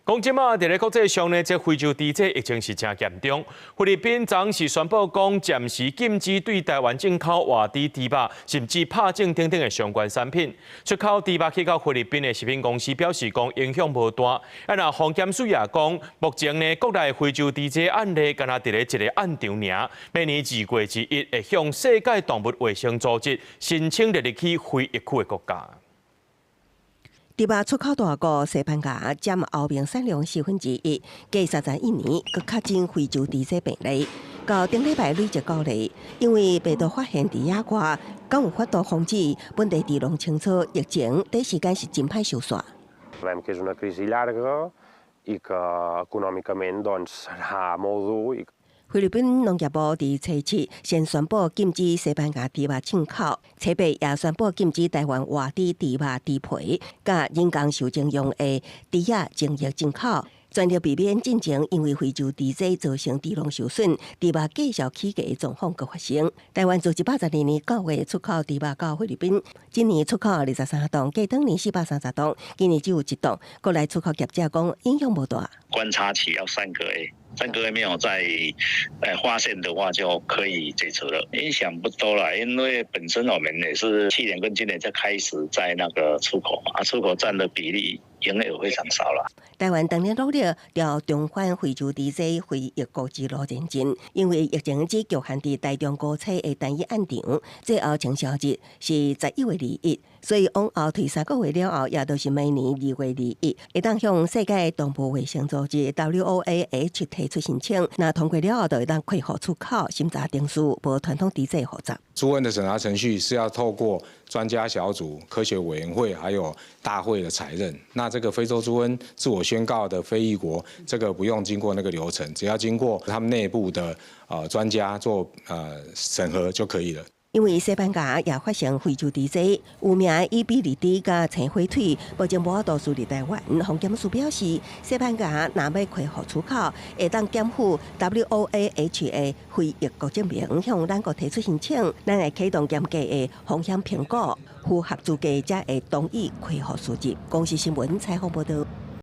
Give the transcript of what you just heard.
講這馬佇咧國際上呢，這非洲豬瘟疫情是誠嚴重。菲律賓昨是宣布講，暫時禁止對台灣進口活豬豬肉，甚至拍種等等的相關產品。出口豬肉去到菲律賓的食品公司表示講影響無大。啊，若防檢署也講，目前呢國內非洲豬瘟案例敢若佇咧一个暗場爾。明年2月21會向世界動物衛生組織申請列入去非疫區的國家。豬肉出口大國西班牙佔歐盟產量四分之一，過31年，閣確診非洲豬瘟病例。到頂禮拜累積九例，因為病毒發現佇野外，敢有法度防止本地豬農清楚疫情，短時間是真歹收煞。 Sabem que és una crisi llarga i que econòmicament, doncs, serà molt dur i 菲律賓農業部佇初七先宣布禁止西班牙豬肉進口，初八也宣布禁止台灣活豬豬肉、豬皮，佮人工受精用的豬仔精液進口，全力避免進前因為非洲豬瘟造成豬農受損、豬肉繼續起價的狀況閣發生。台灣自112年9月出口豬肉到菲律賓，今年出口23噸，過當年430噸，今年只有一噸。國內出口業者講影響無大。觀察期要三個月。3個月沒有再發現的話，就可以解除了。影響不多啦，因為本身我們也是去年跟今年才開始在那個出口嘛，出口佔的比例營業額非常少啦。台灣當年努力朝重返非洲豬瘟非疫國之路前進，因為疫情只局限佇台中高車的單一案場，最後清消日是11月21，所以往後推3個月了後，也就是明年2月21，會當向世界動物衛生組織 WOAH 提出申請，若通過了後，就會當恢復出口審查程序，無傳統豬瘟複雜。豬瘟的審查程序是要透過專家小組、科學委員會還有大會的採認。那這個非洲豬瘟自我宣告的非疫國，這個不用經過那個流程，只要經過他們內部的專家做審核就可以了。因為西班牙也發生非洲豬瘟，有名伊比利豬佮青火腿，目前無法度輸入台灣。防檢署表示，西班牙若欲恢復出口，會當檢附 WOAH 的非疫國證明，向咱國提出申請，咱會啟動嚴格的風險評估，符合資格才會同意恢復輸入。公視新聞採訪報導。